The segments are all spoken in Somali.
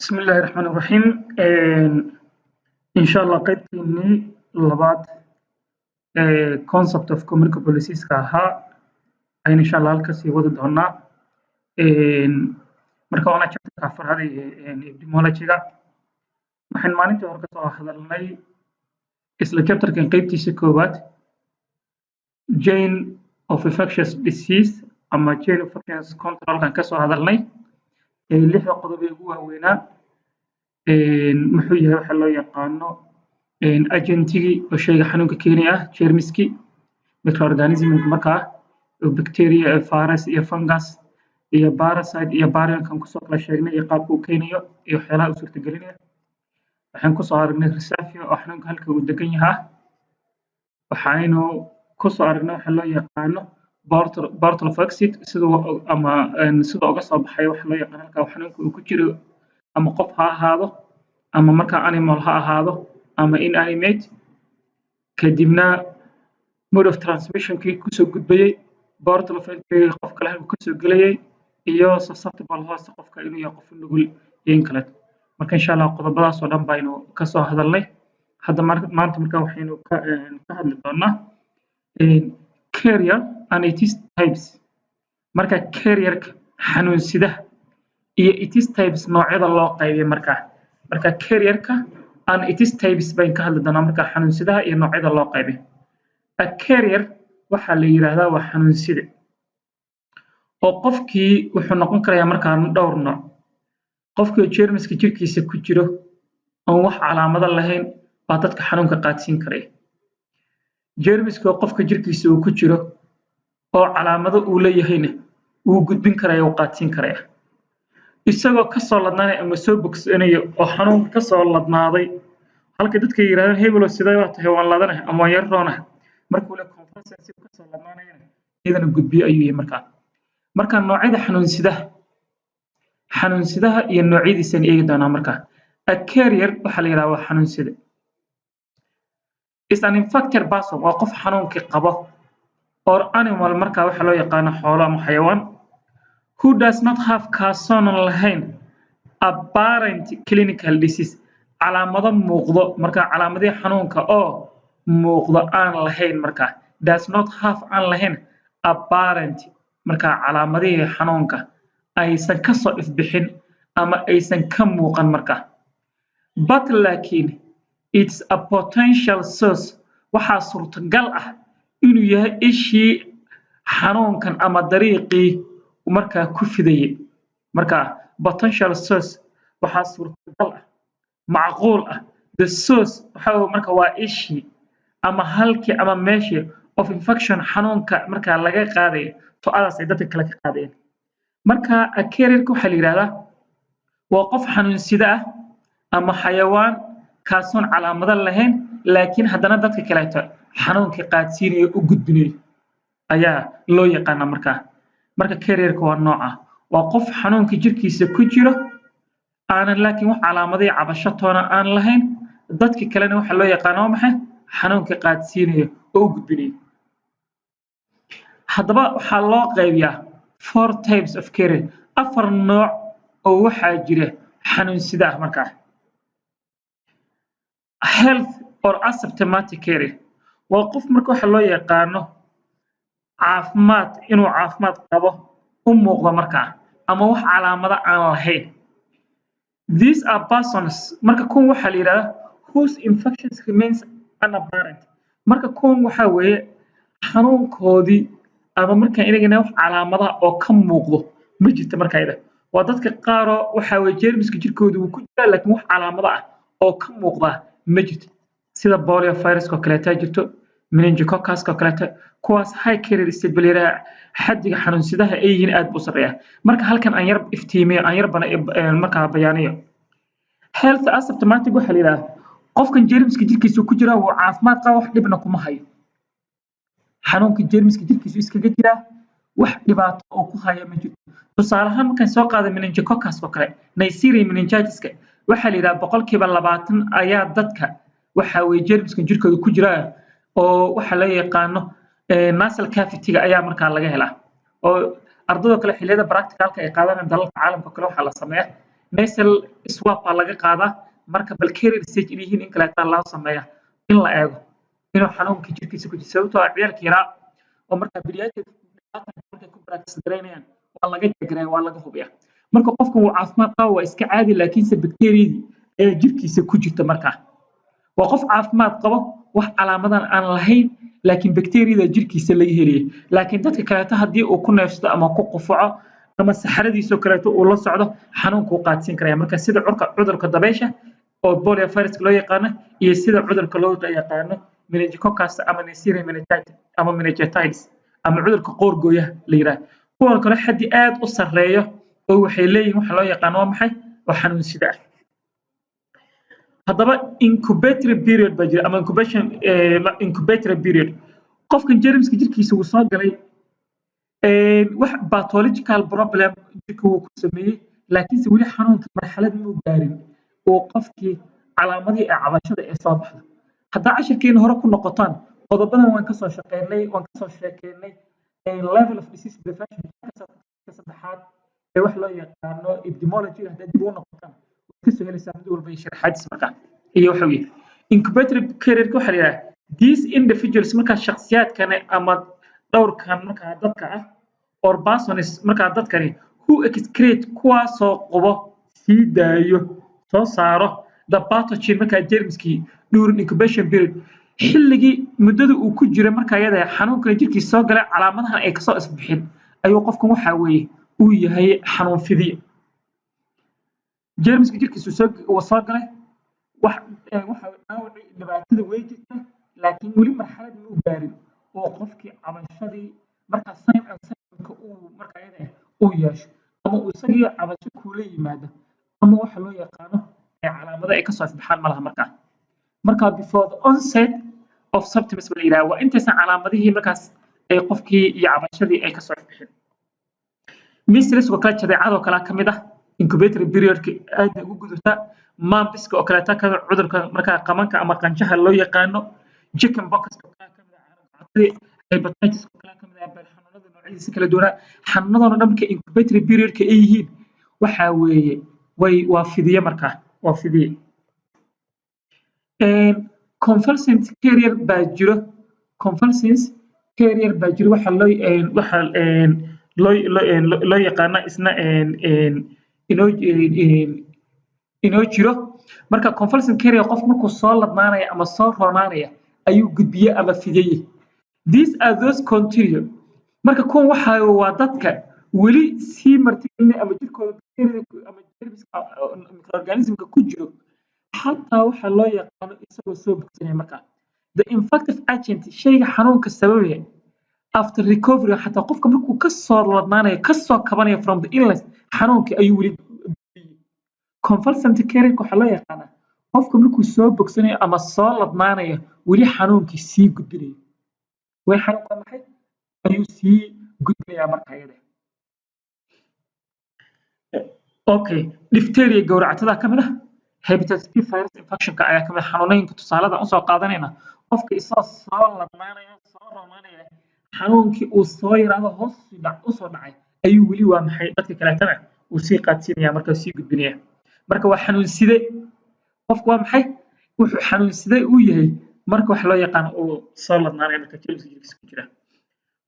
Bismillahi Raxmaani Raxiim. Insha Allah, qaybtiinii labaad ee concept of communicable disease-ka ahaa ayaan insha Allah halka sii wadi doonaa. Marka waana chapterka afraad ee epidemiology-ga. Waxaan maalintii hore kasoo hadalnay isla chapterkan qaybtiisa koowaad, chain of infectious disease ama chain of infectious control-kan kasoo hadalnay, lixda qodob ee ugu waaweynaa. Muxuu yahay waxa loo yaqaano agentigii oo shayga xanuunka keenaya ah, jeermiskii, microorganism markaa oo bacteria, virus iyo fungus iyo parasite iyo prion-kan kusoo kala sheegnay, iyo qaabka uu keenayo iyo waxyaalaha uu suurtagelinaya. Waxaan kusoo aragnay reservoir oo xanuunka halka uu degan yahaa. Waxaynu kusoo aragnay waxa loo yaqaano portal of exit, siduu ama sida uga soo baxay waxa loo yaqaano halka xanuunka uu ku jiro, ama qof ha ahaado ama markaa animal ha ahaado ama inanimate. Kadibna mode of transmissionkii kusoo gudbayey, portal of entry, qof kale halkuu kasoo gelayay, iyo susceptible host, qofka inuu yahay qof nugul iyo in kale. Marka insha Allah qodobadaas oo dhan baynu kasoo hadalnay. Hadda maanta marka waxaynu ka hadli doonaa carrier and its types. Marka carrierka, xanuunsidaha, iyo its types, noocyada loo qaybiyo. Marka carrierka and its types bayn ka hadli doonaa, marka xanuunsidaha iyo noocyada loo qaybiyo. A carrier waxaa la yidhaahdaa waa xanuunside, oo qofkii wuxuu noqon karayaa markaa dhowr nooc. Qofkii jeermiska jirkiisa ku jiro oon wax calaamado lahayn baa dadka xanuunka qaadsiin karaya. Jeermiska oo qofka jirkiisa uu ku jiro oo calaamado uu leeyahayna wuu gudbin karaya, uu qaadsiin karaya. Isagoo kasoo ladnaanaya ama soo bogsanaya oo xanuunka kasoo ladnaaday, halka dadka yidhahdaan, "Hebelo, sidee baa tahay?" "Waan ladanahay" ama "Waan yar roonahay." Markuu le convalescence kasoo ladnaanayana, iyadana gudbiyo ayuu yahay. Marka noocyada xanuunsidaha iyo noocyadiisaan eegi doonaa. Markaa a carrier waxaa la yidhaha waa xanuunside, is an infected person, waa qof xanuunkii qabo, or animal, markaa waxa loo yaqaano xoolo ama xayawaan, who does not have, kaasoonan lahayn, apparent clinical disease, calaamado muuqdo, markaa calaamadihii xanuunka oo muuqdo aan lahayn. Markaa does not have, aan lahayn, apparent, markaa calaamadihii xanuunka aysan kasoo ifbixin ama aysan ka muuqan markaa, but laakiin it's a potential source, waxaa suurtagal ah inuu yahay ishii xanuunkan ama dariiqii markaa ku fidayay. Markaa potential source, waxaa suurtagal ah, macquul ah, the source waxa marka waa ishii ama halkii ama meeshii of infection, xanuunka markaa laga qaadayo, to others, ay dadka kale ka qaadayeen. Marka carrierka waxaa la yidhahdaa waa qof xanuunsida ah ama xayawaan kaasoon calaamado lahayn, laakiin haddana dadka kaleeto xanuunka qaadsiinayo, u gudbinayo ayaa loo yaqaana. Marka carrierka waa nooca, waa qof xanuunka jirkiisa ku jiro aanan laakiin wax calaamadii cabasho toona aan lahayn, dadka kalena waxa loo yaqaana waa maxay? Xanuunka qaadsiinayo oo u gudbinayo. Haddaba waxaa loo qaybiyaa four types of carrier, afar nooc oo waxaa jira xanuunsida ah. Markaa health or asymptomatic carrier waa qof marka waxa loo yaqaano caafimaad, inuu caafimaad qabo u muuqdo markaa ama wax calaamado aan lahayn. These are persons, marka kuwan waxaa la yidhahdaa, whose infections remains unapparent. Marka kuwan waxaa weeye xanuunkoodii ama markaan inagana wax calaamadaha oo ka muuqdo ma jirto. Marka iyada waa dadka qaaroo waxaa weeye jeermiska jirkooda wuu ku jiraa, laakiin wax calaamado ah oo ka muuqda ma jirto, sida polio viruska oo kaleetaa jirto, meningococcus oo kaleeto. Kuwaas high carrier state baa la yidhaahdaa, xaddiga xanuunsidaha ay yihiin aad buu sarreeyaa. Marka halkan aan yar iftiimiyo, aan yar bana markaa bayaaniyo. Health asymptomatic waxaa la yidhahdaa qofkan jeermiska jirkiisa ku jiraa, wuu caafimaad qaba, wax dhibna kuma hayo. Xanuunka jeermiska jirkiisu iskaga jiraa, wax dhibaato oo ku haya ma jirto. Tusaale ahaan, markaan soo qaaday meningococcus oo kale, Neisseria meningititiska, waxaa la yidhaha 20% ayaa dadka waxa weeye jeermiskan jirkooda ku jira, oo waxa loo yaqaano nasal cavity-ga ayaa markaa laga helaa. Oo ardadoo kale xilliyada practicalka ay qaadanayaan dalalka caalamka kale, waxaa la sameeyaa Nasal swab baa laga qaadaa. Marka bal carrier stage in yihiin in kaleetaa loo sameeya, in la eego inuu xanuunka jirkiisa ku jiro, sababtoo ah ciyaalka yaraa oo markaa pediatric markay ku practice garaynayaan waa laga check gareeya, waa laga hubiyaa. Marka qofkan wuu caafimaad qaba, waa iska caadi, laakiinse bacteriyadii ayaa jirkiisa ku jirta. Markaa waa qof caafimaad qabo, wax calaamadan aan lahayn, laakiin bacteriyada jirkiisa laga helaya. Laakiin dadka kaleeto haddii uu ku neefsado ama ku qufaco ama saxaradiisoo kaleeto uu la socdo, xanuunka u qaadsiin karaya. Marka sida cudurka dabaysha oo polio virus loo yaqaano iyo sida cudurka loo yaqaano meningococcus ama Neisseria meningitis ama meningitis ama cudurka qoorgooyaha la yidhaahdo, kuwan kale xaddi aad u sarreeyo oo waxay leeyihiin waxa loo yaqaano waa maxay oo xanuunsida ah. Haddaba incubatory period baa jira ama incubation, incubatory period. Qofkan jermiska jirkiisa uu soo galay, wax pathological problem jirka wuu ku sameeyey, laakiinse weli xanuunka marxalad muu gaarin uu qofkii calaamadihii ee cabashada ee soo baxda. Haddaa cashirkeena hore ku noqotaan, qodobadan waan kasoo shaqeynay, waan kasoo sheekeynay. Level of disease prevention ka saddexaad ee wax loo yaqaano epidemiology haddaad dib ugu noqotaan, waad kasoo helaysaa mid walba iyo sharaxaadiis. Markaa iyo waxa uu yahay incubatory period, waxaa la yidhaha these individuals, markaa shakhsiyaadkani ama dhowrkan markaa dadka ah or persons, markaa dadkani who excrete, kuwaasoo qubo, sii daayo, soo saaro the pathogen, markaa jermiskii, during incubation period, xilligii muddada uu ku jiray markaa iyada xanuunkana jirkiisa soo galay, calaamadahan ay kasoo isbixin, ayuu qofkan waxaa weeye uu yahay xanuun fidiye. Jeermiska jirkiisa uu soo galay, wax waxa dhaawacii, dhibaatada way jirta, laakiin weli marxalad muu gaarin oo qofkii cabashadii markaa sign and symptomka uu markaa iyada uu yeesho ama uu isagii cabasho kuula yimaado ama waxa loo yaqaano ee calaamado ay kasoo ifbaxaan malaha. Markaa before the onset of symptoms ba la yidhaha, waa intaysan calaamadihii markaas ay qofkii iyo cabashadii ay kasoo ifbixin. Measles oo kale, jadeecadoo kale ka mid ah incubatory periodka aad bay ugu gudubtaa. Mumpska oo kaleeta ka cudurka markaa qamanka ama qanjaha loo yaqaano, chicken pox oo kale ka mid ah, hepatitis oo kale ka mid ah, beer xanuunada noocyadiisa kala duwanaa, xanuunadan oo dhan marka incubatory periodka ay yihiin, waxaa weeye way waa fidiye, markaa waa fidiye. Convalescent carrier baa jiro, convalescence carrier baa jiro, waxa loo waxa loo loo yaqaana isna inoo jiro. Marka convalescent carrier, qof markuu soo ladnaanaya ama soo roonaanaya ayuu gudbiye ama fideye. These are those continue, marka kuwan waxa waa dadka weli sii martigelinaya ama jirkooda bacteria ama germiska, microorganismka ku jiro, xataa waxa loo yaqaano isagoo soo bogsanaya. Markaa the infective agent, shayga xanuunka sababaya, after recovery, xataa qofka markuu kasoo ladnaanayo, kasoo kabanayo from the illness, xanuunka ayuu weli. Convalescent carrier waxaa loo yaqaanaa qofka markuu soo bogsanayo ama soo ladnaanayo weli xanuunkii sii gudbinayo. Way xanuunka maxay ayuu sii gudbinayaa marka iyada. Okay, diphtheria, gowracatada ka mid ah, hepatitis B virus infectionka ayaa ka mid ah xanuunooyinka tusaalada usoo qaadanayna. Qofka isagoo soo ladnaanaya, soo roonaanaya, xanuunkii uu soo yaraado, hoos usoo dhacay, ayuu weli waa maxay dadka kaleetana uu sii qaadsiinaya, marka sii gudbinaya. Marka waa xanuunside. Qofku waa maxay wuxuu xanuunsiday uu yahay marka wax loo yaqaan uu soo ladnaanaya, marka jeermiska jirkiisa ku jira.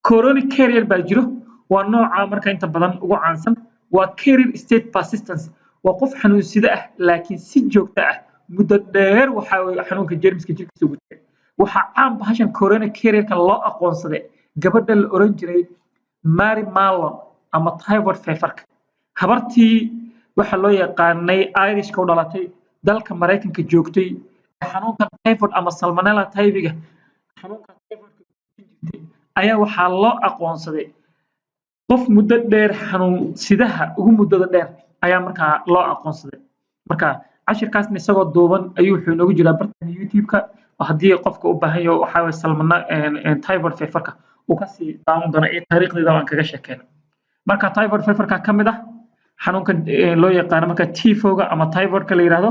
Chronic carrier baa jiro, waa nooca marka inta badan ugu caansan, waa carrier state persistence, waa qof xanuunside ah laakiin si joogto ah muddo dheer waxa weeye xanuunka jeermiska jirkiisa ugu jira. Waxaa caan bahashan chronic carrierka loo aqoonsaday gabadha la oran jiray Mary Mallon ama typhoid feverka, habartii waxa loo yaqaanay Irishka u dhalatay, dalka Maraykanka joogtay, xanuunka typhoid ama salmonella typhiga, xanuunka typhoidka jirtay, ayaa waxaa loo aqoonsaday qof muddo dheer xanuunsidaha ugu muddada dheer ayaa markaa loo aqoonsaday. Marka cashirkaasna isagoo duuban ayuu wuxuu inoogu jiraa bartan YouTube-ka, oo haddii qofka u baahan yaho waxaa waye salmonella typhoid feverka uu kasii daawan doono iyo taariikhdeeda aan kaga sheekeyno. Marka typhoid feverka ka mid ah xanuunka loo yaqaano marka tifoga ama typhoidka la yiraahdo.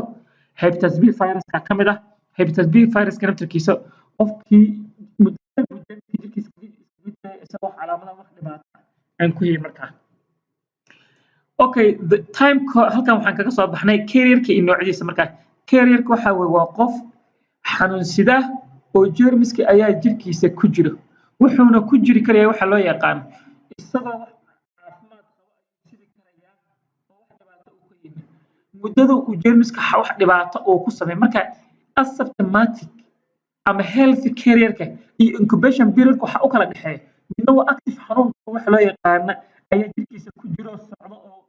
Hepatitis B viruska ka mid ah. Hepatitis B viruska naftirkiisa qofkii muddo jirkiisa isagoo wax calaamadaha, wax dhibaato ah aan ku hayn markaa. Okay, the time halkan waxaan kaga soo baxnay carrierka iyo noocyadiisa. Markaa carrierka waxa weeye waa qof xanuunsida oo jeermiska ayaa jirkiisa ku jiro, wuxuuna ku jiri karaya waxa loo yaqaan isagoo wax caafimaad qabo ayuu sidi karayaa oo wax dhibaato uu ka yimid muddada uu jeermiska wax dhibaato uu ku sameey. Marka asymptomatic ama healthy carrierka iyo incubation period waxa u kala dhexeeya, midna waa active, xanuunka waxa loo yaqaana ayaa jirkiisa ku jiro oo socdo oo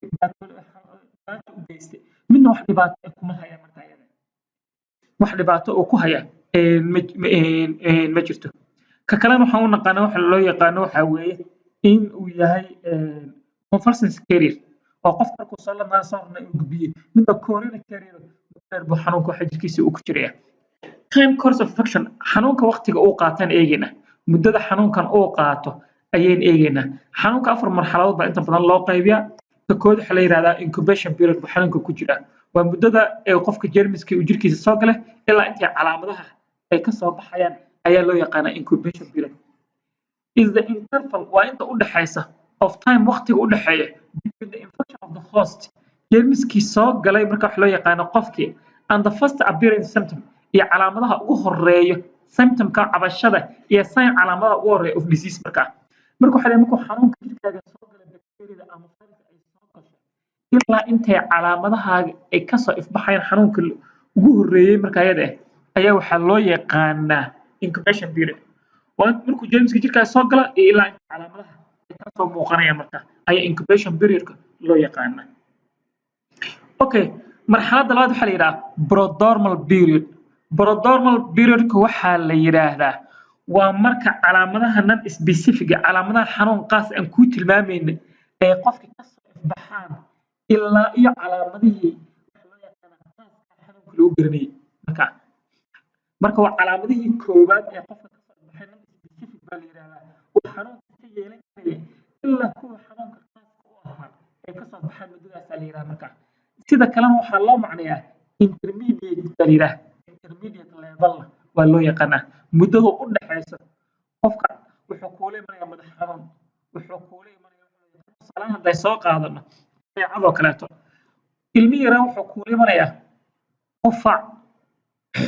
dhibaato u geystay, midna wax dhibaato ah kuma haya. Marka ayada wax dhibaato uu ku haya ma jirto. Ka kalena waxaan u naqaana waxa loo yaqaano waxaa weeye in uu yahay convalescent carrier, oo qof markuu soo lamaan soo hornay uu gudbiyey. Midna chronic carrier, dheer buu xanuunka waxa jirkiisa uu ku jiraya. Time course of infection, xanuunka waqtiga uu qaataan eegayna, muddada xanuunkan uu qaato ayaynu eegaynaa. Xanuunka afar marxaladood baa inta badan loo qaybiyaa. Ka kood waxaa la yidhahdaa incubation period buu xanuunka ku jiraa, waa muddada ee qofka jeermiska uu jirkiisa soo galay ilaa intay calaamadaha ay kasoo baxayaan ayaa loo yaqaanaa incubation period. Is the interval, waa inta u dhaxaysa, of time, waqtiga u dhaxeeya, between the infection of the host, jeermiskii soo galay marka wax loo yaqaano qofkii, and the first appearance symptom, iyo calaamadaha ugu horeeyo, symptomka cabashada iyo sign, calaamadaha ugu horeeya of disease. Markaa marka waxaa markuu xanuunka jirkaaga soo gala, bacteriada ama viruska ay soo gasho, ilaa intay calaamadahaaga ay kasoo ifbaxayaan xanuunka ugu horeeyey marka ayada ah ayaa waxaa loo yaqaanaa incubation period. Waa markuu jeermiska jirkaaga soo gala iyo ilaa inta calaamadaha ay kasoo muuqanayaan marka ayaa incubation periodka loo yaqaanaa. Okay, marxaladda labaad waxaa la yidhahaa prodromal period. Prodromal periodka waxaa la yidhaahdaa waa marka calaamadaha non specific, calaamadaha xanuun qaas aan kuu tilmaamayna ee qofka kasoo ifbaxaan ilaa iyo calaamadihii waxa loo yaqaana qaaska xanuunka lagu garanayay. Marka waa calaamadihii koowaad ee qofka kasoo ifbaxay, non specific baa la yidhahdaa, uu xanuunka ka yeelan karaya ilaa kuwa xanuunka qaaska u ahaa ay kasoo baxaan, muddadaasaa la yidhahdaa. Marka sida kalena waxaa loo macneeyaa intermediate baa la yidhaha, intermediate levelna waa loo yaqaanaa. Muddada u dhaxayso qofka wuxuu kuula imanayaa madax xanuun, wuxuu kuula imanaya, tusaalahan hadday soo qaadano jadeecadoo kaleeto, ilmi yaraa wuxuu kuula imanayaa qufac,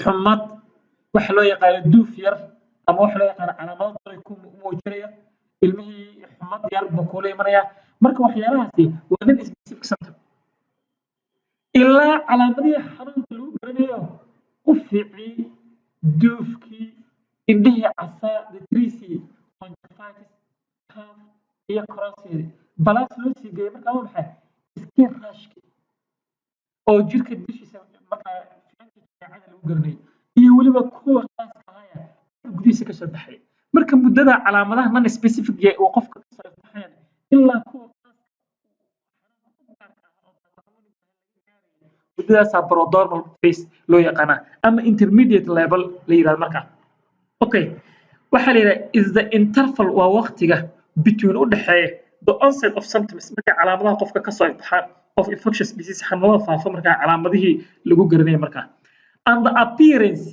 xumad, waxa loo yaqaano duuf yar ama waxa loo yaqaano calaamado daray ku muujinaya. Ilmihii xumad yar buu kuula imanayaa. Marka waxyaalahaasi waa non specific symptom ilaa calaamadihii xanuunka lagu garanayo, quficii, duufkii, indhihii casaa, the three C, conjunctivitis, cough iyo coryza plus loo sii geeyay. Markaa waa maxay? Skin rashki oo jirka dushiisa markaa finanka jadeecada lagu garanayo iyo weliba kuwa qaaska ahaya gudihiisa kasoo baxaya. Marka muddada calaamadaha non specific uu qofka kasoo baxayan ilaa kuwa qaaska muddadaasaa prodromal phase loo yaqaanaa ama intermediate level la yidhahdo. Markaa okay, waxaa la yidhaha is the interval, waa waqtiga, between, u dhexeeya, the onset of symptoms, markay calaamadaha qofka kasoo baxaan, of infectious disease, xanuunada faafa markaa calaamadihii lagu garanaya markaa, and the appearance,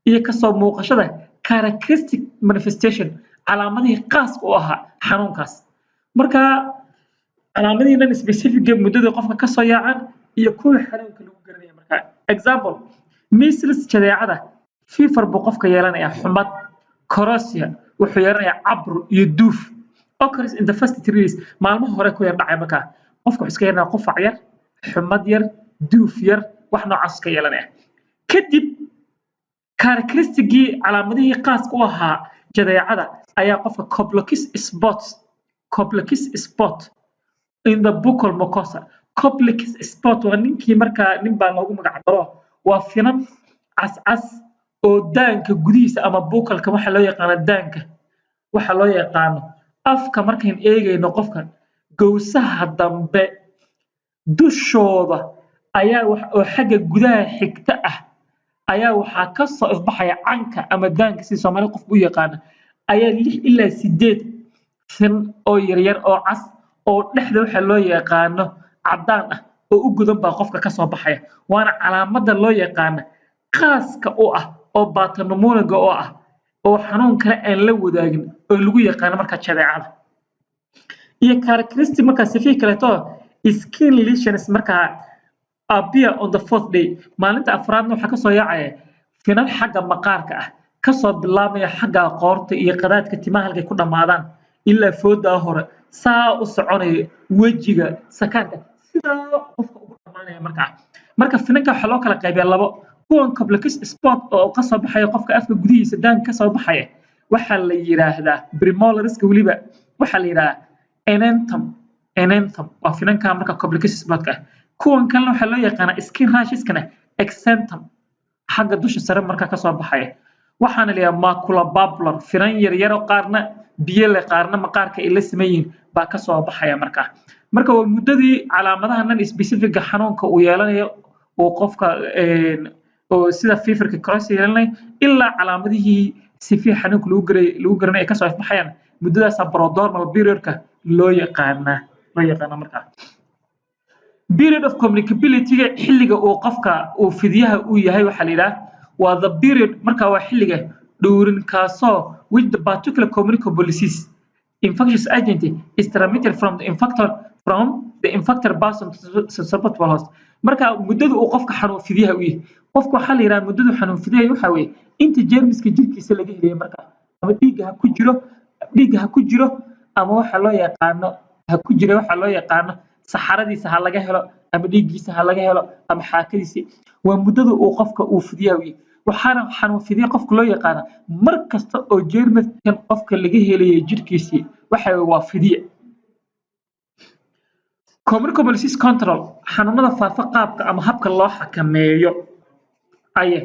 iyo kasoo muuqashada, characteristic manifestation, calaamadihii qaaska u ahaa xanuunkaas. Marka calaamadihii non specific muddadii qofka kasoo yaacaan iyo kuwii xanuunka lagu garanaya. Markaa example, measles, jadeecada, fever buu qofka yeelanayaa, xumad, coryza, wuxuu yeelanayaa cabro iyo duuf, occurs in the first 3 days, maalmaha hore ku yar dhacay. Markaa qofka wuxuu iska yeelanaya qufac yar, xumad yar, duuf yar, wax noocaas iska yeelanaya. Kadib characteristicgii, calaamadihii qaaska u ahaa jadeecada ayaa qofka Koplik's spot, Koplik's spot in the buccal mucosa. Koplik's spot waa ninkii markaa nin baa loogu magac daro, waa finan cascas oo daanka gudihiisa ama buccalka waxa loo yaqaano, daanka waxa loo yaqaano afka. Markayn eegayno qofka gowsaha dambe dushooda ayaa oo xagga gudaha xigta ah ayaa waxaa ka soo ifbaxaya canka ama daanka, si Soomaali qofku u yaqaano, ayaa 6 ilaa 8 fin oo yaryar oo cas oo dhexda waxa loo yaqaano caddaan ah oo u gudan baa qofka ka soo baxaya. Waana calaamada loo yaqaano qaaska u ah oo pathognomoniga oo ah oo xanuun kale aan la wadaagin oo lagu yaqaano marka jadeecada. Iyo characteristic markaa sifihii kaleeto Skin lesions markaa appear on the fourth day. Maalinta afraadna waxaa kasoo yaacaya finan xagga maqaarka ah, kasoo bilaabmaya xagga qoorta iyo qadaadka, timaha halkay ku dhammaadaan, ilaa foodaa hore saa u soconaya, wejiga, sakaanka, sidaa qofka ugu dhammaanaya markaa. Marka finanka waxaa loo kala qaybiyaa labo. Kuwan Koplik's spot oo kasoo baxaya qofka afka gudihiisa, daanka kasoo baxaya, waxaa la yiraahdaa premolariska weliba, waxaa la yidhahdaa enanthem. Enanthem waa finanka marka Koplik's spotka ah. Kuwan kalena waxaa loo yaqaanaa skin rasheskana exanthem, xagga dusha sare markaa kasoo baxaya. Waxaana la yidhaha maculopapular, finan yaryaro, qaarna biyo leh, qaarna maqaarka ay la siman yihiin baa kasoo baxaya markaa. Marka waa muddadii calaamadaha non specifica xanuunka uu yeelanayo uu qofka oo sida feverka cross yeelanayo ilaa calaamadihii sifiya xanuunka lagu garanay ay kasoo ifbaxayaan, muddadaasaa prodromal periodka loo yaqaanaa. Markaa period of communicability-ga, xilliga uu qofka uu fidyaha uu yahay, waxaa la yidhaha waa the period, marka waa xilliga during kaasoo which the particular communicable disease infectious agent is transmitted from the infected person to susceptible host. Marka muddada uu qofka xanuun fidyaha u yahay, qofka waxaa la yidhaha muddadu xanuun fidyaha waxaa weeye inta jeermiska jirkiisa laga helaya marka, ama dhiigga ha ku jiro, ama waxa loo yaqaano ha ku jira, waxa loo yaqaano saxaradiisa ha laga helo, ama dhiiggiisa ha laga helo, ama xaakadiisa. Waa muddada uu qofka uu fidyaha u yahay. Waxaana xanuun fidya qofka loo yaqaana mar kasta oo jeermiskan qofka laga helaya jirkiisii, waxa waa fidye. Communicable disease control, xanuunada faafa qaabka ama habka loo xakameeyo aye.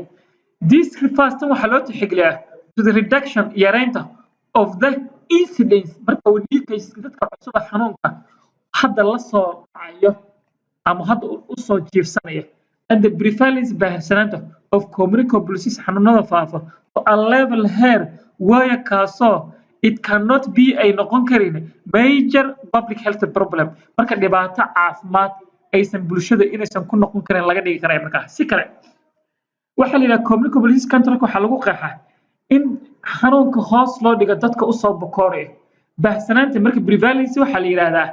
This refers, tan waxaa loo tixgeliyaa, to the reduction, yareynta, of the incidence, marka uu new cases, dadka cusuba xanuunka hadda la soo dhacayo ama hadda usoo jiifsanaya, and the prevalence, baahsanaanta, of communicable disease, xanuunada faafa, to a level, heer waayo kaasoo it cannot be, ay noqon karin, major public health problem, marka dhibaato caafimaad aysan bulshada inaysan ku noqon karin laga dhigi karaya. Markaa si kale waxaa la yidhaha communicable disease control waxaa lagu qeexaa in xanuunka hoos loo dhigo dadka usoo bukoonaya. Baahsanaanta marka prevalence waxaa la yidhaahdaa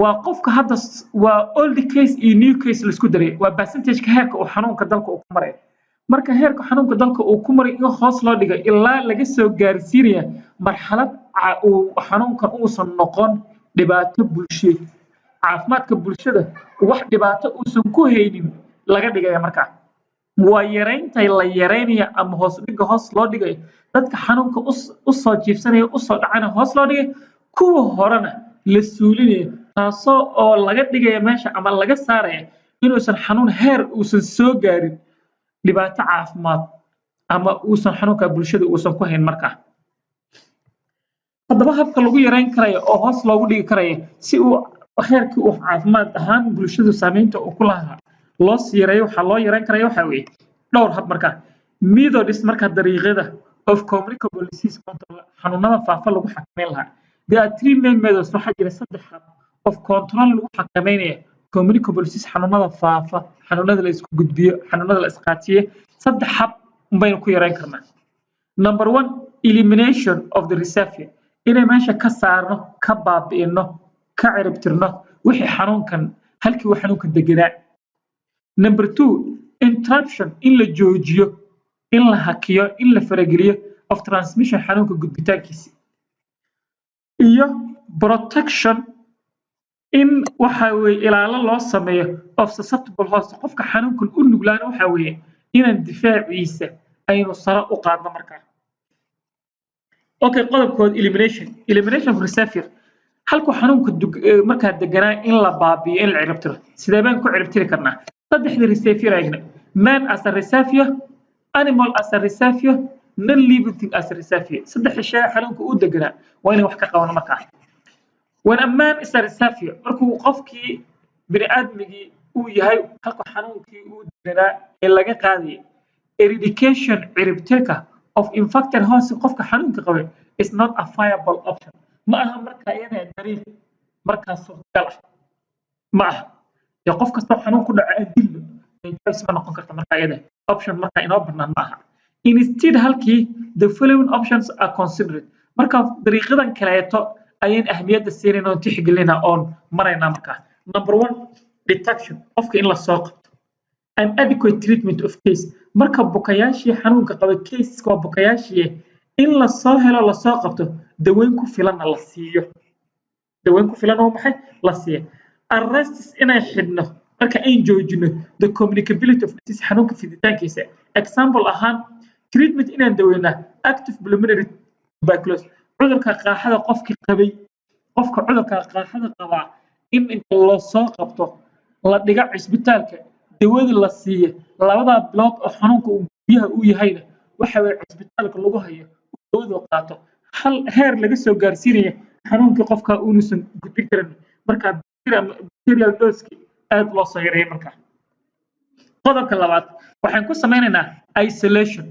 waa qofka hadda waa old case iyo new case laisku daray, waa percentage-ka heerka uu xanuunka dalka uu ku marayo. Marka heerka xanuunka dalka uu ku maray in hoos loo dhigo ilaa laga soo gaarsiinaya marxalad uu xanuunkan uusan noqon dhibaato bulsheed, caafimaadka bulshada wax dhibaato uusan ku haynin laga dhigaya. Markaa waa yaraynta la yaraynaya ama hoos dhiga, hoos loo dhigayo dadka xanuunka usoo jiifsanaya, usoo dhacana hoos loo dhigay, kuwa horena la suulinayo, taasoo oo laga dhigaya meesha ama laga saaraya inuusan xanuun heer uusan soo gaarin dhibaato caafimaad ama uusan xanuunka bulshada uusan ku hayn. Markaa haddaba habka lagu yarayn karayo oo hoos loogu dhigi karayo si uu heerkii uu caafimaad ahaan bulshadu saameynta uu ku lahaa loo sii yareeyo, waxaa loo yarayn karaya waxaa weeye dhowr hab. Markaa methods, markaa dariiqyada, of communicable disease control, xanuunada faafa lagu xakameyn lahaa. There are three main methods, waxaa jira saddex hab, of control, lagu xakameynaya, communicable disease, xanuunada faafa, xanuunada la isku gudbiyo, xanuunada la isqaatiye. Saddex hab baynu ku yarayn karnaa. Number one, elimination of the reservoir, inay meesha ka saarno, ka baabi'ino, ka ciribtirno wixii xanuunkan, halkii uu xanuunkan deganaa. Number two, interruption, in la joojiyo, in la hakiyo, in la farageliyo, of transmission, xanuunka gudbitaankiisa, iyo protection, in waxa weeye ilaalo loo sameeyo, of susceptible host, qofka xanuunkan u nuglaana, waxa weeye inaan difaaciisa aynu sare u qaadno markaa. Okay, qodobkood elimination of reservoir, halkuu xanuunka markaa deganaa in la baabi'iyo, in la ciribtiro. Sidee baan ku ciribtiri karnaa? Saddexda reservoir eegna: man as a reservoir, animal as a reservoir, non living thing as a reservoir. Saddexda shay xanuunka uu deganaa waa inay wax ka qabano. Markaa when a man is a reservoir, markuu qofkii bini aadmigii uu yahay halka xanuunkii uu deganaa ee laga qaadayay, eradication, ciribtirka, of infected host, qofka xanuunka qabay, is not a viable option, ma aha marka iyada dariiq markaa suurtagal ah ma aha. Dee qof kastoo xanuun ku dhaco aan dilno, choice ma noqon karta marka iyada, option marka inoo bannaan ma aha. Instead, halkii, the following options are considered. Marka dariiqadan kaleeto ayaan ahmiyadda siinayna oon tixgelinaa oon maraynaa. Markaa Number one, detection, qofka in la soo qabto, and adequate treatment of case. Marka bukayaashii xanuunka qaba, caseska waa bukayaashii, in la soo helo, lasoo qabto, daweyn ku filanna la siiyo. Daweyn ku filan oo maxay la siiya. Arrests, inay xidhno, marka ayn joojino the communicability of disease, xanuunka fiditaankiisa. Example ahaan, treatment, inaan daweynaa active pulmonary tuberculosis, cudurka qaaxada qofkii qabay. Qofka cudurka qaaxada qabaa in inta loo soo qabto, la dhiga cisbitaalka, dawadii la siiyo, 2-daa bilood oo xanuunka uu biyaha uu yahayna waxa weye cisbitaalka lagu hayo, dawadu qaato, hal heer laga soo gaarsiinaya xanuunkii qofka uunusan gudbin karin. Marka bacterial dose-ki aad loo soo yareeyo. Marka qodobka labaad waxaan ku sameynaynaa isolation.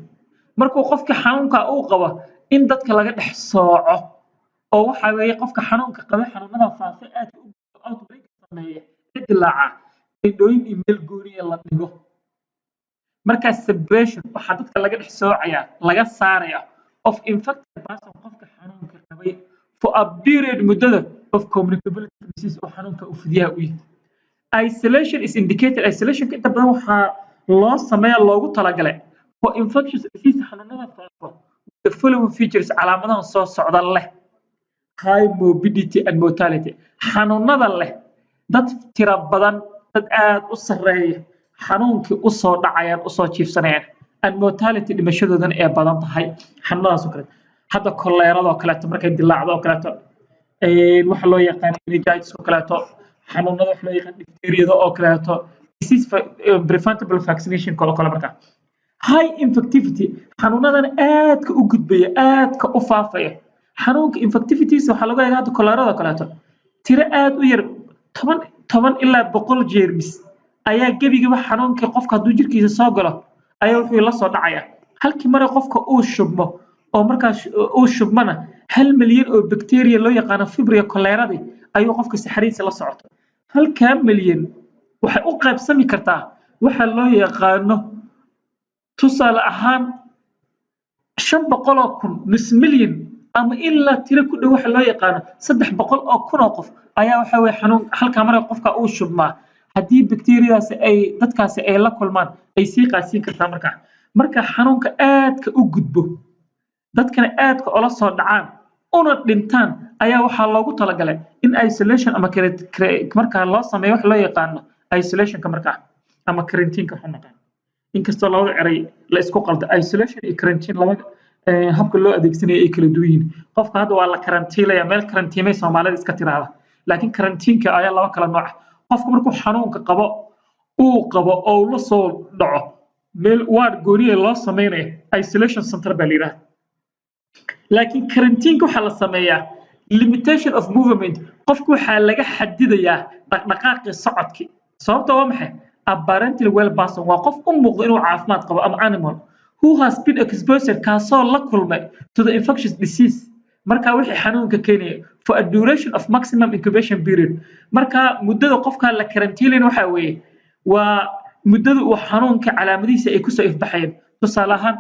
Markuu qofka xanuunka uu qabo, in dadka laga dhex sooco, oo waxa weeye qofka xanuunka qaba, xanuunada faafa aadka u outbreak sameeya ee dilaaca, indhooyin iyo meel gooniya la dhigo. Markaa separation, waxaa dadka laga dhex soocayaa, laga saaraya of infected person, qofka xanuunka qabay, for a period, muddada of communicability disease, oo xanuunka uu fidiyaha u yahay. Isolation is indicated, isolationka inta badan waxaa loo sameeya, loogu talagalay for infectious disease, xanuunada faafa, the following features, calaamadahan soo socda leh: high morbidity and mortality, xanuunada leh dad tira badan, dad aad u sarreeya xanuunkii usoo dhacayaan, usoo jiifsanayaan, and mortality, dhimashadoodana ee badan tahay, xanuunadaas oo kale. Hadda koleeradoo kaleeto markay dilaacdo oo kaleeto, waxa loo yaqaan meningitis oo kaleeto, xanuunada waxa loo yaqaan diphtheriada oo kaleeto, disease preventable vaccination oo kale. Markaa high infectivity, xanuunadan aadka u gudbaya, aadka u faafaya, xanuunka infectivities waxaa lagu eega hadda koleerada oo kaleeto, tiro aad u yar, 10 10 ilaa 100 jeermis ayaa gebigiiba xanuunkii qofka hadduu jirkiisa soo galo ayaa wuxuu la soo dhacaya. Halkii mare qofka uu shubmo oo markaas uu shubmana, 1 milyan oo bacteria loo yaqaano Vibrio cholerae ayuu qofka saxariisa la socoto. Halkaa milyan waxay u qaybsami kartaa waxa loo yaqaano, tusaale ahaan, 500,000, nus milyan, ama ilaa tiro ku dhow waxa loo yaqaano 300,000 oo qof ayaa waxa weye xanuun halkaa mara qofka uu shubmaa, haddii bacteriadaasi ay dadkaasi ay la kulmaan, ay sii qaadsiin kartaa. Marka xanuunka aadka u gudbo, dadkana aadka ula soo dhacaan una dhintaan, ayaa waxaa loogu talagalay in isolation ama markaa loo sameeyo wax loo yaqaano isolationka markaa ama quarantineka waxu naqaan. Inkastoo labada eray la isku qaldo, isolation iyo quarantine laba habka loo adeegsanayo ay kala duwan yihiin. Qofka hadda waa la karantiilaya, meel karantiimay Soomaalida iska tiraahda, laakiin karantiinka ayaa laba kala nooc. Qofka markuu xanuunka qabo uu qabo oo uu la soo dhaco, meel ward gooniya loo sameynayo, isolation center baa la yidhahda. Laakiin karantiinka waxaa la sameeyaa limitation of movement, qofka waxaa laga xadidayaa dhaqdhaqaaqii, socodkii. Sababta waa maxay? Apparently well person, waa qof u muuqdo inuu caafimaad qabo, ama animal who has been exposed, kaasoo la kulmay to the infectious disease, marka wixii xanuunka keenaya, for a duration of maximum incubation period. Marka muddada qofka la karantiilin waxa weeye waa muddada uu xanuunka calaamadihiisa ay kusoo ifbaxayeen. Tusaale ahaan,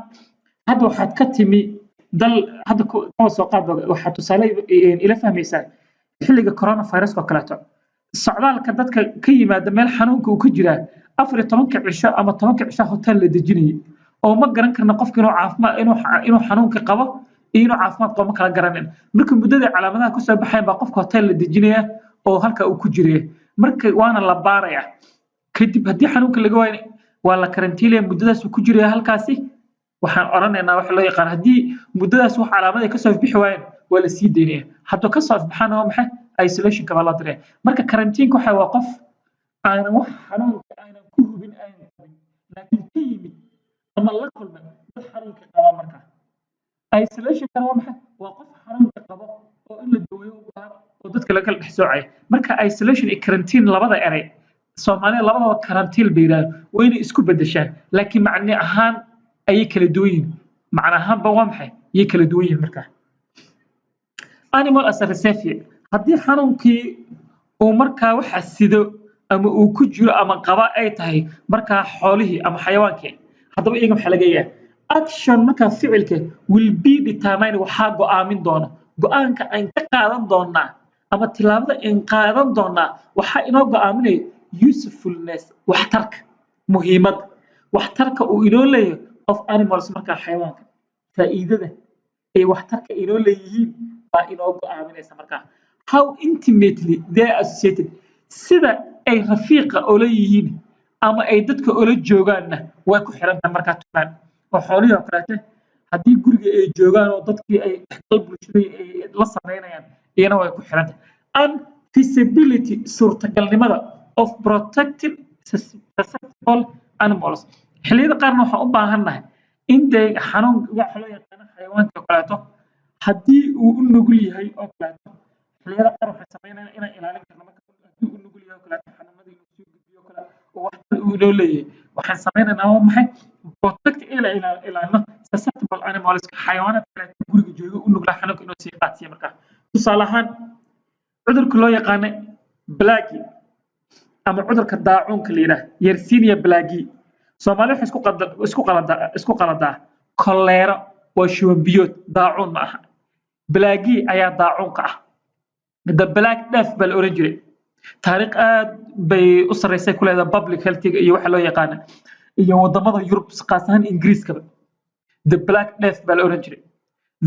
hadda waxaad ka timi dal, hadda kuwa soo qaad, waxaad tusaale ila fahmaysaa xilliga coronavirus oo kaleeto, socdaalka dadka ka yimaada meel xanuunka uu ka jiraa, 14-ka cisho ama 10-ka cisho hotel la dejinayay, oo ma garan karna qofka inuu caafimaad inuu xanuunka qabo iyo inuu caafimaad qabo, ma kala garanin. Marka muddada calaamadaha kusoo baxayan baa qofka hotel la dejinaya oo halka uu ku jiraya. Marka waana la baaraya kadib, haddii xanuunka laga waayo, waa la karantiilaya, muddadaas uu ku jiraya halkaasi. Waxaan odhanaynaa waxa loo yaqaan, haddii muddadaas wax calaamad ay kasoo bixi waayeen, waa la sii daynaya. Hadduu kasoo ifbaxaana, waa maxay? Isolationka baa loo diraya. Marka karantiinka waxa waa qof aanan wax xanuunka aanan ku hubin, aanan qabin, laakiin ka yimid ama la kulmay dad xanuunka qaba. Marka isolationkana waa maxay? Waa qof xanuunka qabo oo in la daweeyo u baahan oo dadka laga kala dhex soocaya. Marka isolation iyo quarantine, labada eray Soomaalida labadaba karantiil bay yidhahdaan, wayna isku beddeshaan, laakiin macne ahaan ayay kala duwan yihiin. Macne ahaanba waa maxay? Ayay kala duwan yihiin. Marka animal as a reservoir, haddii xanuunkii uu markaa waxa sido ama uu ku jiro ama qaba ay tahay markaa xoolihii ama xayawaankii, haddaba iyaga maxaa laga yahay? Action, markaa ficilka, will be determined, waxaa go'aamin doona, go'aanka aan ka qaadan doonaa Ama tillaabada in qaadan doonaa waxaa inoo go'aaminaya usefulness, waxtarka, muhiimadda, waxtarka uu inoo leeyahay of animals, markaa xayawaanka faa'iidada ay waxtarka inoo leeyihiin baa inoo go'aaminaysa. Markaa how intimately they are associated, sida ay rafiiqa ola yihiin ama ay dadka ola joogaanna way ku xiran tahay. Markaa tumaan oo xoolihii oo kaleete haddii guriga ay joogaan oo dadkii ay dhexgal bulshada ay la sameynayaan, iyana way ku xiran tahay. And feasibility, suurtagalnimada of protecting susceptible animals. Xilliyada qaarna waxaan u baahannahay in dee xanuun waxa loo yaqaano xayawaanka oo kaleeto haddii uu u nugul yahay oo kaleeto, xilliyada qaar waxay sameynayaan inaan ilaalin karno. Marka haddii uu u nugul yahay oo kaleeto xanuunadii inuu soo gudbiyo oo kale oo waxtar uu inoo leeyahay, waxaan sameynaynaa waa maxay? Protect, in la ilaalino susceptible animals, xayawaanaad kaleeto guriga jooga u nuglaa xanuunka inuu sii qaadsiiyo. Markaa tusaale ahaan cudurka loo yaqaano plague ama cudurka daacuunka la yidhaah, Yersinia plague, Soomaali waxay isku qaladaa koleero. Waa shuban biyood, daacuun ma aha. Plague ayaa daacuunka ah. The Black Death baa la oran jiray. Taariikh aad bay u sarreysay ku leedahay public healthiga iyo waxa loo yaqaana iyo wadamada Yurub, qaas ahaan Ingiriiskaba. The Black Death baa la oran jiray.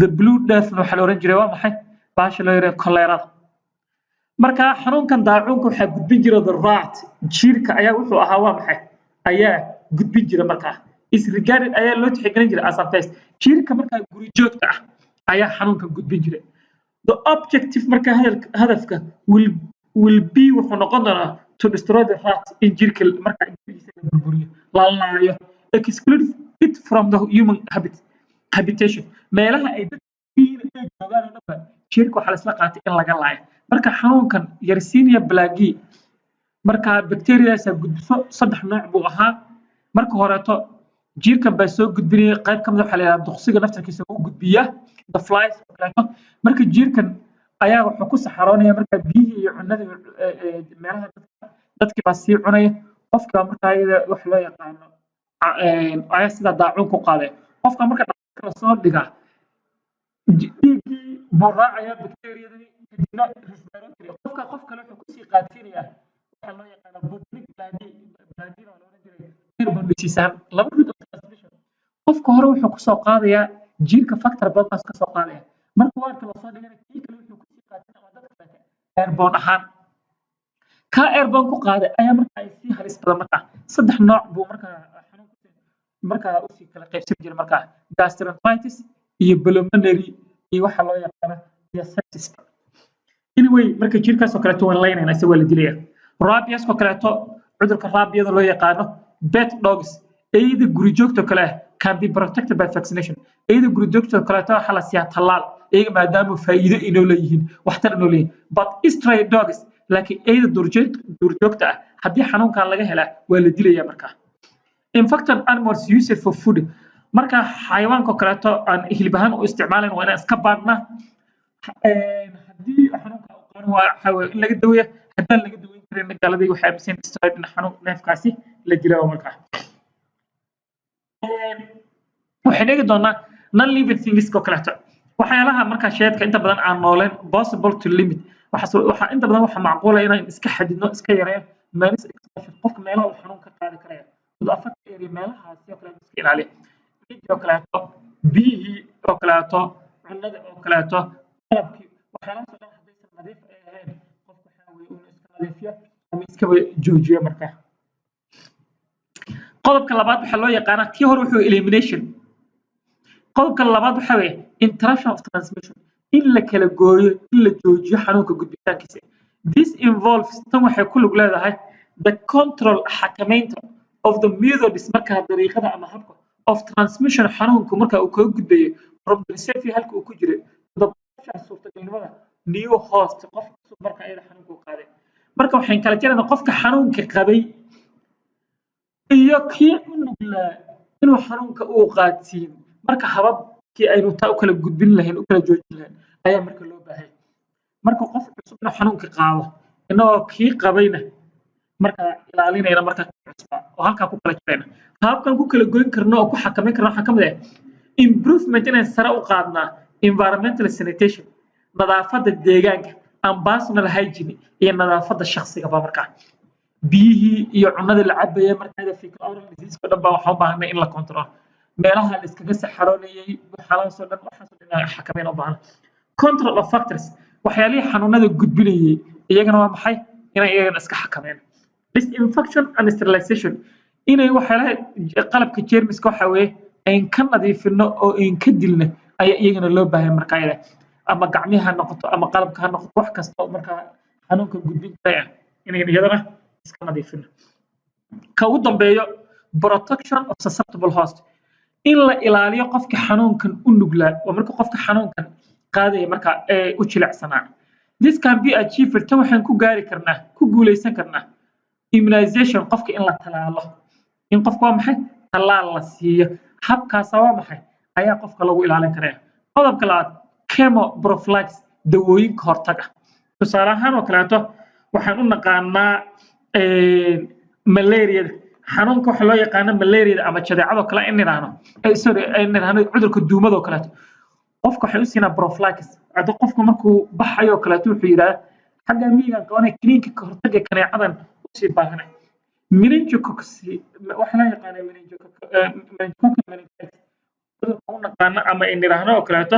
The Blue Deathna waxaa la oran jiray waa maxay? Bahasha loo yidhaha koleerada. Marka xanuunkan daacuunka waxaa gudbin jira the rat, jiirka ayaa wuxuu ahaa waa maxay ayaa gudbin jira. Markaa is regarded, ayaa loo tixgelin jiray as a pest. Jiirka markaa guri joogta ah ayaa xanuunkan gudbin jiray. The objective, marka hadafka will be, wuxuu noqon doonaa to destroy the rat, in jirka markaa jirkiisa la burburiyo, la laayo, exclude it from the human habitation, meelaha ay dadka ay joogaan oo dhanba jirka waxaa la isla qaatay in laga laayo. Marka xanuunkan Yersinia plague marka bacteriadaasa gudbiso. Saddex nooc buu ahaa. Marka horeeto jiirkan baa soo gudbinaya. Qayb ka mid waxaa la yidhahdaa duqsiga naftarkiisa u gudbiya, the flies oo kaleeto. Marka jiirkan ayaa wuxuu ku saxaroonaya marka biyihii iyo cunadii meelaha dadka, dadkii baa sii cunaya. Qofkii baa markaa iyada wax loo yaqaano ayaa sidaa daacuun ku qaaday qofka. Marka dhakhtarka lasoo dhigaa, dhiiggii buu raacayaa bacteriadii, kadibna respiratory qofka qof kale wuxuu kusii qaadsiinayaa waxaa loo yaqaano bubonic plague. Plague waa la oran jiray airborne disease ahaan. Laba route of transmission: qofka hore wuxuu kusoo qaadayaa jiirka, vector borne kasoo qaadaya. Marka waarka lasoo dhigana, kii kale wuxuu kusii qaadsinaya ama dadka kale airborne ahaan. Kaa airborne ku qaaday ayaa marka ay sii halis badan. Markaa saddex nooc buu markaa xanuunku markaa usii kala qaybsan jiray: markaa gastroenteritis iyo pulmonary iyo waxa loo yaqaano iyo sepsis. Anyway, marka jirkaas oo kaleeto waan laynayna, isaga waa la dilaya. Rabies oo kaleeto, cudurka raabiyada loo yaqaano, pet dogs, eyda guri joogta oo kale ah, can be protected by vaccination. Eyda guri joogta oo kaleeto waxaa la siiyaa tallaal iyaga, maadaama faa'iido inoo leeyihiin, waxtar inoo leeyihiin. But stray dogs, laakiin eyda duurjoogta ah, haddii xanuunkan laga helaa waa la dilaya. Markaa infected animals used for food, marka xayawaanka oo kaleeto aan hilib ahaan u isticmaalayn waa inaan iska baadhnaa. Haddii xanuunka uu qaban waa waxaa weeye in laga daweeya. Haddaan laga daweyn karin, gaaladii waxay aaminsan steroid in xanuun neefkaasi la dilaa. Markaa waxaan eegi doonaa non living things oo kaleeto, waxyaalaha markaa sheedka inta badan aan nooleen possible to limit. Waxaa inta badan waxa macquula inaan iska xadidno, iska yareeyo man's exposure, qofka meelaha uu xanuun ka qaadi karaya, to the affected area, meelahaasi oo kaleeto iska ilaaliya, ciidii oo kaleeto, biyihii oo kaleeto, cunada oo kaleeto, qalabkii, waxyaalahaas oo dhan haddaysan nadiif ay ahayn, qofka waxaa weeye inuu iska nadiifiyo ama iskaba joojiyo. Markaa qodobka labaad waxaa loo yaqaanaa, kii hore wuxuu elimination, qodobka labaad waxaa weeye interruption of transmission, in la kala gooyo, in la joojiyo xanuunka gudbitaankiisa. This involves, tan waxay ku lug leedahay the control, xakamaynta of the methods, markaa dariiqada ama habka of transmission, xanuunku marka uu kaga gudbayo from the reservoir, halka uu ku jiray, to the potential, suurtagalnimada new host, qof cusub marka ayada xanuunka u qaaday. Marka waxaan kala jiraynaa qofka xanuunka qabay iyo kii u nuglaa inuu xanuunka uu qaadsiin. Marka hababkii aynu taa u kala gudbin lahayn, u kala joojin lahayn ayaa marka loo baahay. Marka qof cusub inuu xanuunka qaado, innagoo kii qabayna marka ilaalinayna, marka cusba oo halkaa ku kala jirayna, hababkan ku kala goyn karno oo ku xakamayn karno waxaa ka mid ah improvement, inaan sare u qaadnaa environmental sanitation, nadaafadda deegaanka. And personal hygiene, iyo nadaafadda shakhsigaba. Markaa biyihii iyo cunadii la cabayay, markaa fecal oral disease oo dhan baa waxaan u baahanay in la control. Meelaha la iskaga saxaroonayay, waxyaalahaasoo dhan, waxaasoo dhan inaan xakameyn u baahan. Control of vectors, waxyaalihii xanuunada gudbinayay, iyagana waa maxay? Inaan iyagana iska xakameyn. Disinfection and sterilization, inay waxyaalaha qalabka jeermiska waxa weeye ayn ka nadiifino oo ayn ka dilno ayaa iyagana loo baahay. Markaa iyada ama gacmihi ha noqoto ama qalabka ha noqoto, wax kasta oo markaa xanuunka gudbin karaya inayn iyadana iska nadiifino. Ka ugu dambeeyo, protection of susceptible host, in la ilaaliyo qofka xanuunkan u nuglaa, waa marka qofka xanuunkan qaadaya marka ee u jilicsanaa. This can be achieved, tan waxaan ku gaari karnaa, ku guuleysan karnaa, immunization, qofka in la talaalo, in qofka waa maxay talaal la siiyo. Habkaasa waa maxay ayaa qofka lagu ilaalin karaya. Qodobka labaad, chemoprophylaxis, dawooyinka hortaga. Tusaale ahaan oo kaleeto, waxaan u naqaanaa malaariyada, xanuunka waxa loo yaqaano malaariyada ama jadeecadoo kale in nidhaahno, sorry, in nidhaahno cudurka duumadoo kaleeto, qofka waxay u siinaa prophylaxis. Hadda qofku markuu baxayo oo kaleeto, wuxuu yidhaahdaa xagga miyigan qabanay, kiniinka ka hortaga kaneecadan usii baahanay. Meningococcus waxa loo yaqaana meningococcal meningitis, cudurka u naqaano ama in nidhaahno oo kaleeto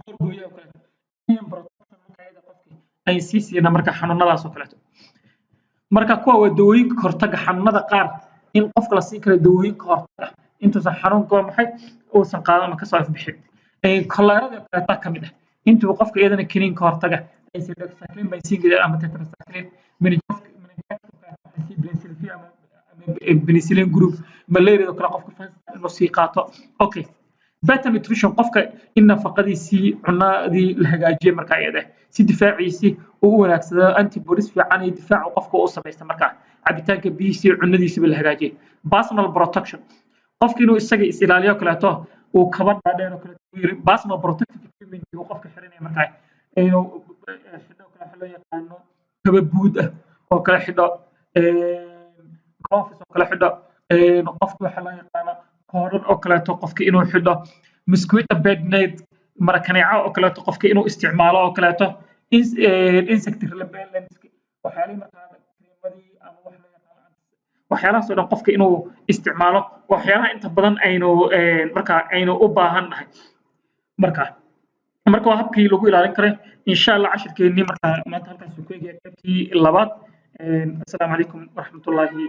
qorgooyo oo kaleeto, in protection marka iyada qofkii ay sii siina marka xanuunadaas oo kaleeto. Marka kuwa waa dawooyinka hortaga xanuunada qaar, in qofka la siin karo dawooyinka hortaga intuusan xanuunka waa maxay uusan qaadan ama kasoo afbixin. Koleerada oo kaleeta ka mid ah, intuu qofka iyadana kiniinka hortaga doxycycline bay siin jireen ama tetracycline, meningitis ama penicillin group, malaria oo kale qofka inuu sii qaato. Okay, better nutrition, qofka in nafaqadiisii, cunadii la hagaajiyo markaa iyada si difaaciisii uu u wanaagsado, antibodies fiican iyo difaacu qofka uu samaysta, markaa cabitaanka biyihiisii iyo cunadiisiiba la hagaajiyay. Personal protection, qofka inuu isaga is ilaaliyo kaleeto, uu kaba dhaadheer oo kaleeto yiri, personal protective equipment uu qofka xiranaya, markaa inuu xidho kale waxa loo yaqaano kaba buud ah oo kale xidho, gloves oo kale xidho, qofka waxa loo yaqaano koodhar oo kaleeto qofka inuu xidho, mosquito bed net, mara kaneeco oo kaleeto qofka inuu isticmaalo oo kaleeto, insect repellent, waxyaalihii markaa creamadii ama wax loo yaqaano, waxyaalahaas oo dhan qofka inuu isticmaalo. Waxyaalaha inta badan aynu markaa aynu u baahan nahay marka waa habkii lagu ilaalin karay. Insha Allah cashirkeennii markaa maanta halkaas uu ku egyahay, qaybtii labaad. Assalaamu calaykum waraxmatullaahi.